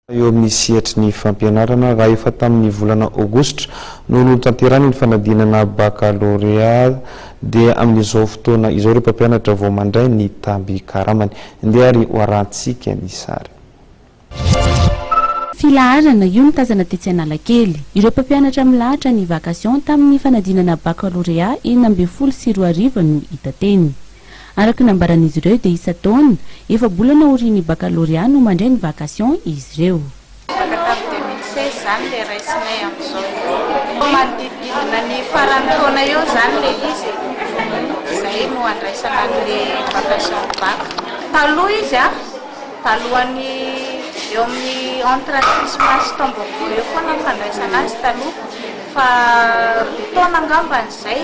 Eo amin'ny sehatry ny fampianarana, raha efa tamin'ny volana aogositra no notanterahina ny fanadinana bakalorea dia amin'izao fotoana izao ireo mpampianatra vao mandray ny tambin-karamany. Ndeha ary ho arahantsika ny sary. Filaharana, io no tazana tetsy Analakely. Ireo mpampianatra milahatra ny vacation tamin'ny fanadinana bakalorea 2016 no hita teny. Araka ny nambaran'izy ireo dia isan-taona, efa-bolana aorian'ny bakalorea no mandray ny vacation izy ireo. Afaka tamin'ny 2016 izany ilay raisinay amin'izao. Manodidididina ny faran'ny taona eo izany ilay izy e. Izay no andraisana an'ilay vacation bac. Taloha izy an, talohan'ny eo amin'ny entre ny krismasy sy taom-baovao eo foana ny fandraisana azy taloha. Fa roa taona angambany izay.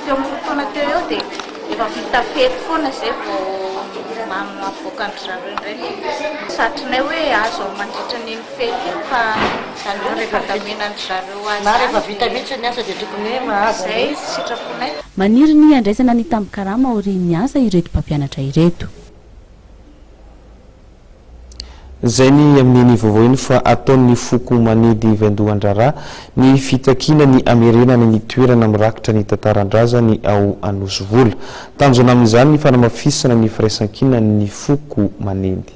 Teo amin'ny roa taona teo eo dia efa vita fety foana izay vao avoakan-dry zareo indray ilay izy. Satrinay hoe azo mandritra an'iny fety iny fa izany hoe rehefa andaminan-dry zareo azy Na rehefa vita mihitsy ny asa dia tokony hoe mahazo Izay an'ilay izy. sitraponay. Maniry ny handraisana ny tambin-karama aorian'ny asa ireto mpampianatra ireto. Izay ny amin'iny vaovao iny fa ataon'ny foko manidy vaindohan-draharaha ny fitakiana ny hamerenana ny toerana mirakitra ny tantaran-drazany ao Anosivola. Tanjona amin'izany ny fanamafisana ny firaisankinan'ny foko manendy.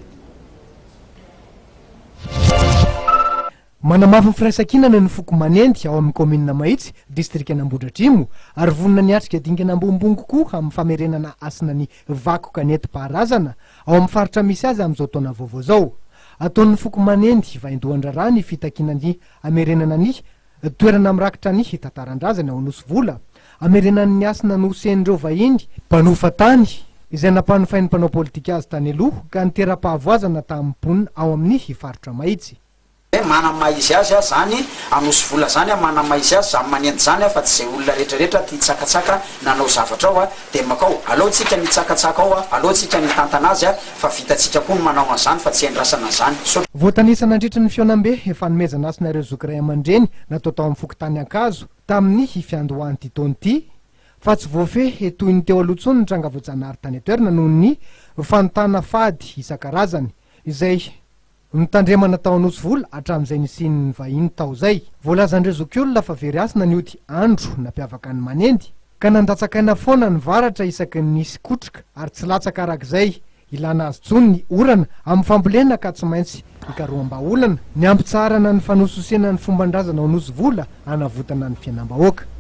Manamafy ny firaisankinana ny foko Manendy ao amin'ny kaominina Mahitsy, distrikan'Ambohidratrimo, ary vonona ny hiatrika dingana ambonimbony kokoa amin'ny famerenana hasina ny vakoka nentim-paharazana ao amin'ny faritra misy azy amin'izao taona vaovao izao. Ataon'ny foko Manendy vaindohan-draharaha ny fitakiana ny hamerenana ny toerana mirakitra ny tantaran-drazany ao Anosivola, hamerenany ny hasina nohosen'ireo vahiny mpanofa tany, izay nampanofain'ny mpanao politika azy tany aloha ka nitera-pahavoazana tamin'ny mponina ao amin'ny faritra Mahitsy. Hoe manana maha izy azy aho zany Anosivola zany aho manana maha izy azy zany manendy zany aho fa tsy zay olona rehetra rehetra tia hitsakatsaka nanao zavatra ao de makao aleo tsika ny hitsakatsaka ao aleo tsika ny hitantana azy fa vitatsika koa ny manao an'zany fa tsy endrasana an'zany misaotra. Voatanisa nandritry ny fihaonambe fanomezana hasina ireo zoky ray aman-dreny natao tao amin'ny fokontany Ankazo tamin'ny fiandohan'ity taona ity fa tsy voafehy toy ny teo aloha intsony ny tranga voajanahary tany an-toerana noho ny fanontana fady isan-karazany izay Notandremana tao Anosivola hatramin'izay nisian'ny vahiny tao izay. Voalazan'ireo zokiolona fa very hasina ny ody andro nampiavaka an'i Manendy, ka nandatsakaina foana ny varatra isaky ny nisy kotroka ary tsy latsaka arak'izay ilana azy intsony ny orana amin'ny fambolena ka tsy maintsy ikaroham-bahaolana ny hampitsaharana ny fanososena ny fomban-drazana ao Anosivola hanavotana ny fiainam-bahoaka.